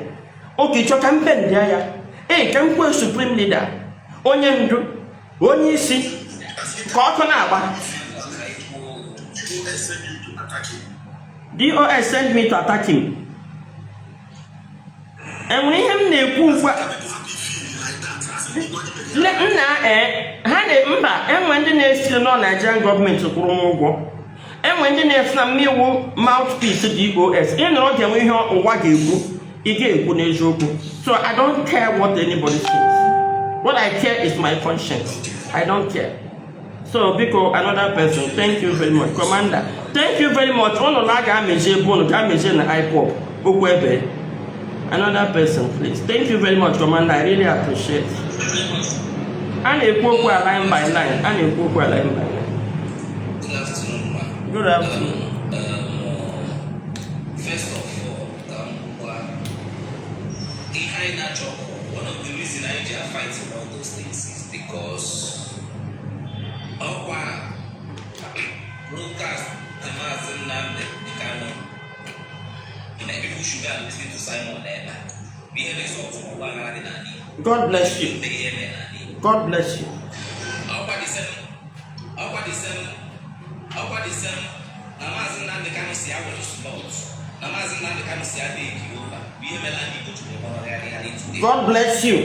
oke ịchọ ka m bend ya. Ee, ka m kwee supreme leader, onye ndu, onye isi, ka ọkụ na-agba. DOS send you to attack him. DOS send me to attack him. Enwere ihe m na-ekwu ugbu a. People happy feel like that. As in, Nna, ee, ha na mba enwe ndị na-esi nọ Nigerian gọọmenti kwụrụ m ụgwọ, enwe ndị na-esi na mmiwu mouthpiece DOS. Ị nọrọ ga-enwe ihe ụwa ga-ekwu, ị ga-ekwu n'eziokwu. So I don't care what anybody thinks. What I care is my conscience. I don't care. So biko, another person. Thank you very much, Commander. Thank you very much. Unu na ga-amezie ebe unu ga-amezie na IPOB okwu ebe. Another person, please. Thank you very much, Commander. I really appreciate. A na-ekwu okwu a line by line. A na-ekwu okwu a line by line. Good afternoon, ma. Good afternoon. First of all, ka m gwa ihe anyị na-achọ. One of the reason anyị ji fight all those things is because ọkwa broadcast Maazị Nnamdi Kanu na people should go and listen to Simon Ekpa bụ ihe result ọgba aghara dị n'ala Igbo. God bless you. Ndị ihe mere n'ala Igbo. God bless you. Ọkwa the same na Maazị Nnamdi Kanu si ya were slot na Maazị Nnamdi Kanu si ya take over bụ ihe mere ndị Igbo ji wee gbagharị today. God bless you.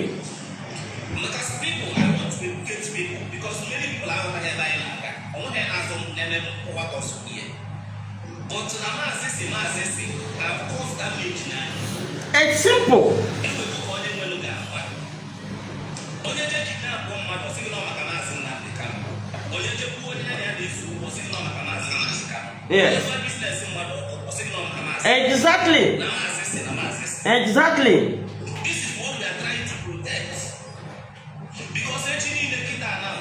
Because people, I want to educate people because many people aghọtaghị ebe anyị na-aga. Onweghị na-azụ na-eme ụwatọsụ ihe, but na maazị si, maazị si have caused damage na anyị. It's simple. Enwego ka onye nwere ga-agba onye je kidnap mmadụ, ọ sị gị nọ maka Maazị Nnamdi Kanu. Onye je gbuo onye ya na ya na-ezu ụgwọ, ọ sị gị nọ maka Maazị Nnamdi Kanu. Onye gba business mmadụ ọkụ, ọ sị gị nọ maka maazị na maazị si, na maazị si. This is what we are trying to protect. Because echi niile kịta now,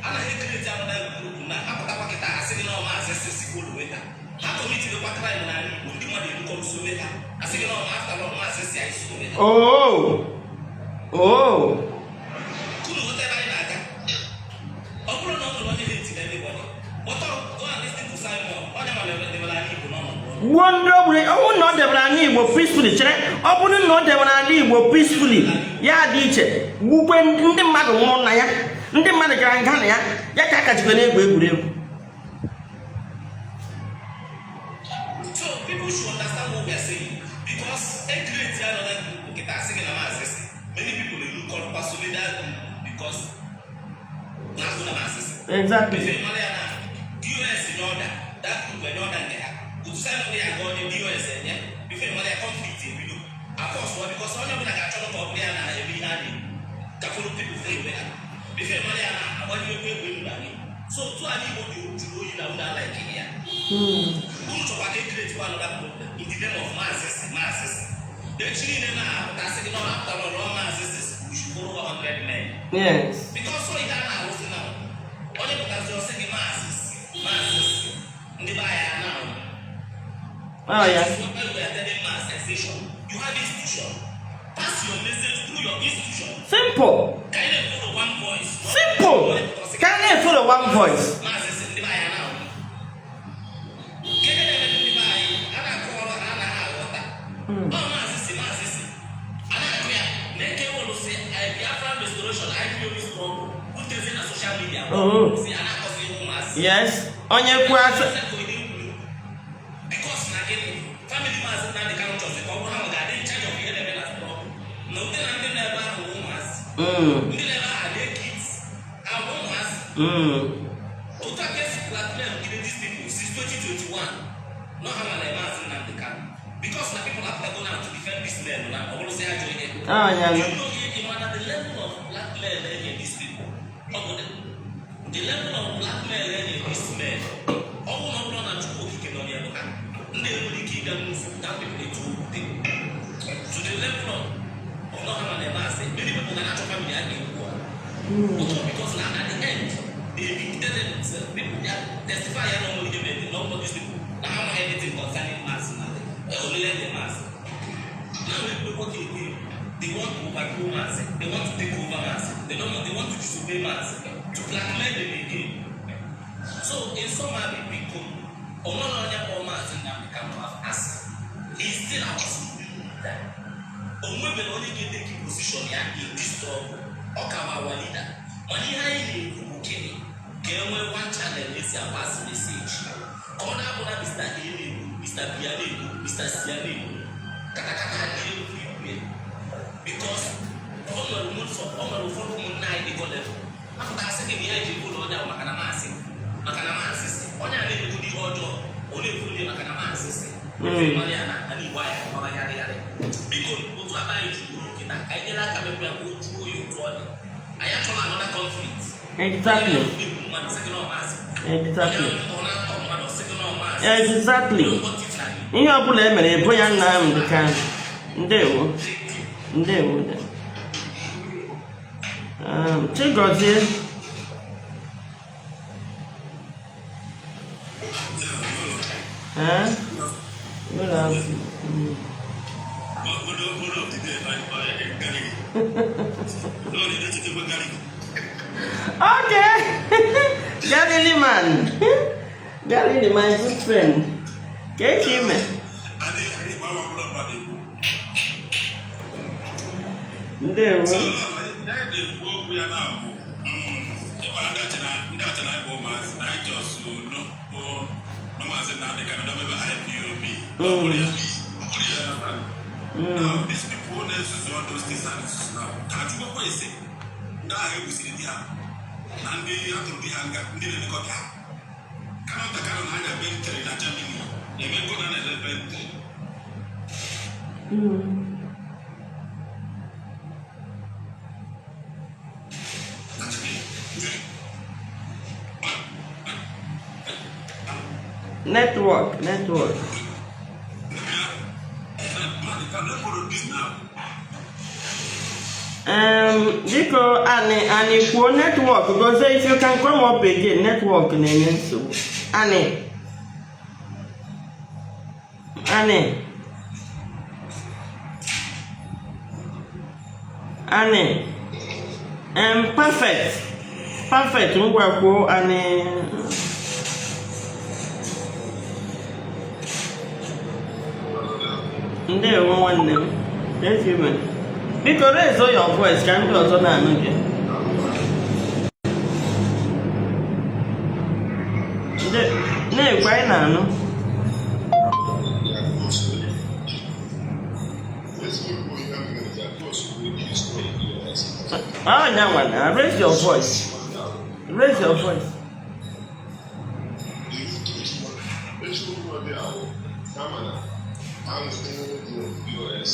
anaghị create another group na apụtakwa kịta, asị gị na ọ maazị si si kwuru weta. Ha committed kwa crime n'ala Igbo, ndị mmadụ erukọrọ so ha. Asị gị na ọ after all maazị si anyị so ha. Oh. Kunu ghọta ebe anyị na-aga. Ọ bụrụ na ọ nwere onye hate anybody, but go and listen to Simon. Onye ma debere ala Igbo n'ọnọdụ ọnụ. Gbuo ndị ogburu. Ọ bụrụ na ọ debere ala Igbo peacefully, chere, ọ bụrụ na ọ debere ala Igbo peacefully, ya dị iche. Gbukwe ndị mmadụ nwụrụ na ya, ndị mmadụ gara nga na ya, ya ka aka jikwa na-egwu egwuregwu. So people should understand what we are saying, because e create another group nkịta, asị gị na maazị si, many people erukọrọkwa so that group because na-azụ na maazị si. Ife mara ya na DOS nye order, that group enye order nke ha. Otu Simon ya aga onye DOS enye, ife mara ya, conflict ebido akọsụọ, because onye ọbụla ga-achọ ka ọ bụrụ ya na-eme ihe a na-ekwu ka follow people follow ha. Ife mara ya na agbanyekwa egbe elu anyị. So otu ala Igbo dị jụrụ oyi na unu ala ya. Unu chọkwa ka e create kwa another problem in the name of maazị si, maazị si. Echi niile na-apụtasị gị na ọ apụtara ọrụ maazị si, we should follow 100 men. Because so ihe a na-arụsị na onye pụtazi ọsị gị maazị si, maazị si, ndị be anyị a na-ahụ. Oh ya. That is why we are telling mass sensation. You have institution. Pass your message through your institution. Simple. Ka anyị na-follow one voice. Simple. Ka a na-follow one voice. Maazị si, ndị be anyị a na-ahụ. Kedu na-eme ndị be anyị? A na-akọwara ha, anaghị aghọta. Ọ maazị si, maazị si. A na-akụ ya na-eke wụlụ si Biafra restoration, IPOB struggle utezi na social media. Oh. Si a na-akọzi ihu maazị. Yes, onye kwuo asị. Because na gịnị? Family Maazị Nnamdi Kanu chọzi ka ọ bụrụ ha nwe ga-adị in charge of ihe na-eme na struggle. Na ute na ndị na-ebe ahụ wụ ụmụazị. Ndị na-ebe ahụ adị kids. Ahụ ụmụazị. Otu a ka esi blackmail gide these people since 2021. No ha ma na Maazị Nnamdi Kanu. Because na people have to go now to defend this men na ọ bụrụ sị ajọ ihe. Oh ya. You know, you know the level of blackmail enye these people. Ọ bụ the level of blackmail enye these men. Ọ bụ na ọ bụrụ na Chukwu Okike nọ n'elu ha, ndị enwere ike ịga move that people etu okwute. To the level of not ha na asị, many people ga na-achọ family a ga-ekwu ha. But because na at the end, they vindicated themselves. People they testify ya na onwere ihe mere, na all these people na ha amaghị anything concerning mass na olile the mass. Now we people again, they want to overthrow mass. They want to take over mass. They don't want, they want to disobey mass. To blackmail them again. So in summary, biko, onwere onye kpọọ Maazị Nnamdi Kanu asị. He is still our supreme leader. Onwebere onye ga-eteki position ya in this struggle. Ọ ka ma our leader. Mana ihe anyị na-ekwu bụ gịnị? Ka e nwee one channel esi apass message. Ka ọ na-abụ na Mr. A na-ekwu, Mr. B a na-ekwu, Mr. C a na-ekwu. Katakata dị everywhere. Because o nwere ụfọdụ ụmụnne anyị dị gullible. Apụta asị gị na ihe ji ekwu na onye ahụ maka na maazị si onye a na-emegide ihe ọjọọ, ọ na-ekwu ndị maka na maazị si. Efe mara ya na ala Igbo anyị agbara yarị yarị. Biko, otu aba anyị juru kịta, ka anyị nyere aka mekwa ya ka o juo oyi otu ọ dị. Anyị achọghị another conflict. Onye na-egbu mmadụ sị gị na ọ maazị. Onye ọ na-atọ mmadụ sị gị na ọ maazị. Don't want it na Igbo. Ihe ọbụla e mere, ebo ya Nnamdi Kanu. Ndewo, ndewo. Chigozie. Eh? Good afternoon. Word of the day, Gary. No, they don't take Gary. Okay. Galilee man. Galilee, my good friend. Ka eke ime? I think one more about the Ndewo. So, ya na-ekwu okwu ya na-abụ ịma ndị achị na bụ ụmụazị na anyị just no no Maazị Nnamdi Kanu dọbebe IPOB. Ọ bụrụ ya, ọ bụrụ ya. Now, these people na-ezuzu all those things and ezuzu now, ka ajụgokwa ese ndị agha egbusiri di ha na ndị atụrụ di ha nga, ndị na-elekọta ha. Kanunta Kanu na-anya Bentley na Germany. Eme ego na na-ele Bentley. Na Germany. Network, network. Nnamdi Kanu follow this now. Biko, ani ani kwuo. Network gozie. If you can come up again, network na-enye nsogbu. Ani ani ani perfect, perfect. Ngwa, kwuo, ani. Ndewo, nwanne m. Thank you, man. Biko, raise your voice ka ndị ọzọ na-anụ gị. Na-ekwe, anyị na-anụ. Eziokwu, ihe m mere ya post bụ isi. Ah, nyanwa na raise your voice, raise your voice. Eziokwu dị ahụ kama na ahụ dị US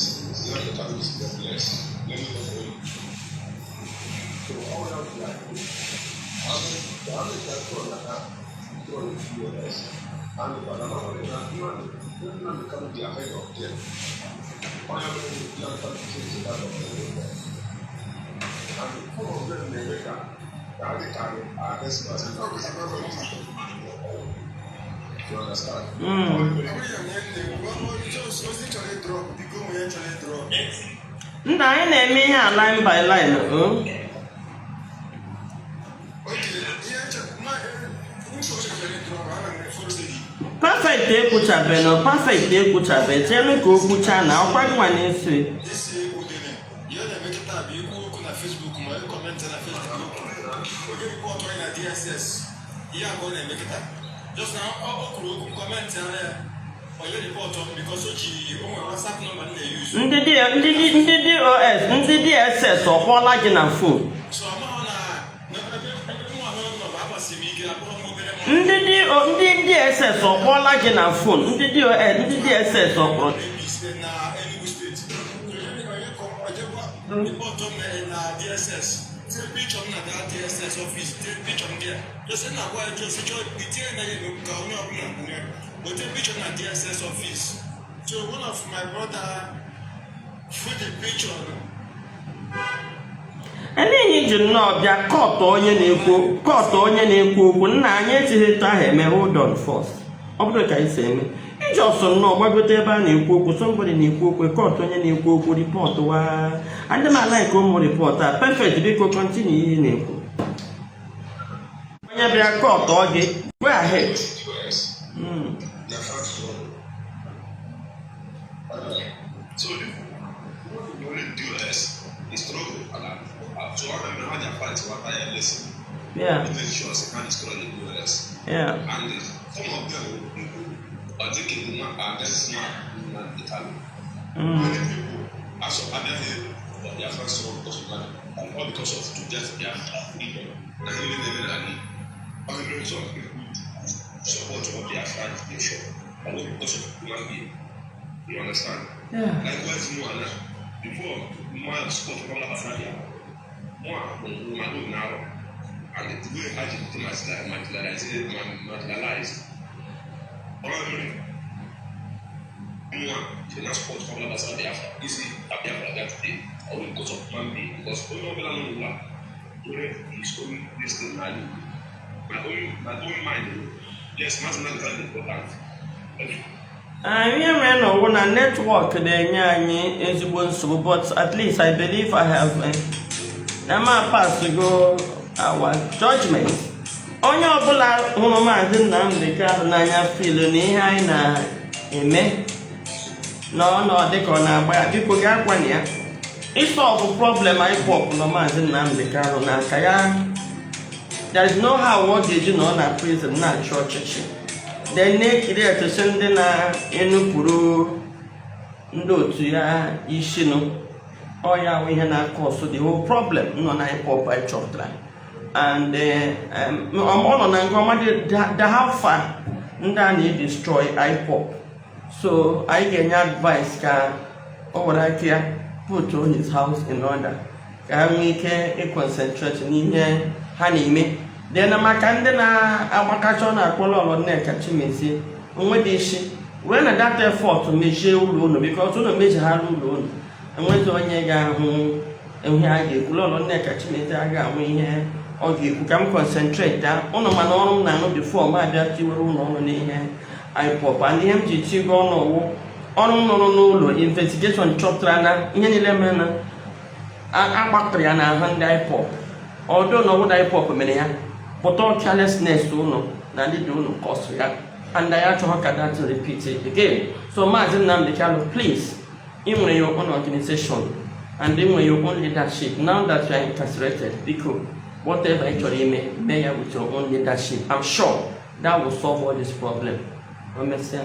na the is jobless. Let me know for you. So all that we are doing, the army can throw na ha throw US and the Panama na na become the ahead of them. Onye mere the other things that of them. And some of them na-eme ka adị ka arrest. You understand? Mm. Nna, anyị na-eme ihe a line by line, oh. Perfect ekwuchabe no, perfect ekwuchabe. Chelu ka o kwuchaa na ọkwa gị nwa na-eso. Isi udene ihe na-eme kịta bụ ikwu okwu na Facebook ma ị comment na Facebook, onye report anyị na DSS. Ihe a ka ọ na-eme kịta. Just na ọ kwuru okwu, comment ara ya, onye report m because o ji o nwere WhatsApp number m na-use. Ndị DOS, ndị DSS ọkpọọla gị na phone? So amaghọ na ebe ebe mụ ahụ nọ bụ agbasi m ike akpọrọ m obere nwa. Ndị DSS ọkpọọla gị na phone? Ndị DOS, ndị DSS ọkpọrọ? Na Enugu Steeti, onye ojekwa report m na DSS, tie picture m na that DSS office, tie picture m there. Just na agwa ya, just chọọ itinye na ya ka onye ọbụla hụ ya, o tie picture na DSS office. So one of my brother put the picture. Eleghị ji nnọọ bịa kọtụ onye na-ekwu, kọtụ onye na-ekwu okwu. Nna, anyị etighi etu ahụ eme. Hold on first. Ọ bụrụ ka anyị si eme, iji ọsọ nnọọ gbagote ebe a na-ekwu okwu, somebody na-ekwu okwu, kọtụ onye na-ekwu okwu, report wa ndị m a-like ụmụ report a. Perfect, biko, continue ihe ị na-ekwu. Onye bịa kọtụ ọ gị, go ahead. US. Biafra struggle. So if only DOS is struggle and so I remember how they fight what I listen. To make sure they can destroy the DOS. And some of them are taking and this is not Italy. Many people also are there for Biafra struggle because of that, and all because of to get Biafra freedom. And even even and only some people support of Biafra nation, and not because of human being. You understand? Yeah. Likewise, more now. Before, more support from Biafra, more my own now. And the way how the marginalized, marginalized. Only more the not support from Biafra Biafra. You see, Biafra that today, or because of human being, because only ọbụla nọ n'ụwa nwere his own this thing na my own mind. Yes, Mazi Nnamdi Kanu is important. Ihe mere na ọwụ na network na-enye anyị ezigbo nsogbu, but at least I believe I have na ma pass go our judgment. Onye ọbụla hụrụ Maazị Nnamdi Kanu n'anya feel na ihe anyị na-eme na ọ dị ka ọ na-agba ya, biko gaa kwana ya ịsolve problem IPOB nọ Maazị Nnamdi Kanu n'aka ya. There is no how ọ ga-eji nọ na prison na-achị ọchịchị, then na-ekiri etụsị ndị na-enupụrụ ndị otu ya isinụ. Ọ ya wụ ihe na-acause the whole problem nọ na IPOB anyị chọpụtara. And ọ nọ na nga ọmadị the how far ndị a na-edestroy IPOB. So anyị ga-enye advice ka o were aka ya put his house in order, ka ha nwee ike ịconcentrate n'ihe ha na-eme. Then maka ndị na-agbakacha, ọ na-akpọ Lọlọ Nneka Chimezie onwe dị isi wee na that effort mejie ụlọ unu, because unu mejighara ụlọ unu, enweghị onye ga-ahụ ihe a ga-ekwu. Lọlọ Nneka Chimezie agaghị ahụ ihe ọ ga-ekwu. Ka m concentrate ya ụnụ, mana ọrụ m na-arụ before m abịa tiwere ụlọ ọrụ n'ihe IPOB, and ihe m ji tigo ọnụ ọwụ ọrụ m rụrụ n'ụlọ investigation chọpụtara na ihe niile mere na agbakọrọ ya n'ahụ ndị IPOB. Ọdụ na ọbụla IPOB mere ya pụta, carelessness ụnụ na leader ụnụ cause ya, and anyị achọghị ka that repeat again. So Maazị Nnamdi Kanu, please, ị nwere your own organization and ị nwere your own leadership. Now that you are incarcerated, biko, whatever ị chọrọ ime, mee ya with your own leadership. I'm sure that will solve all this problem. O mesịa.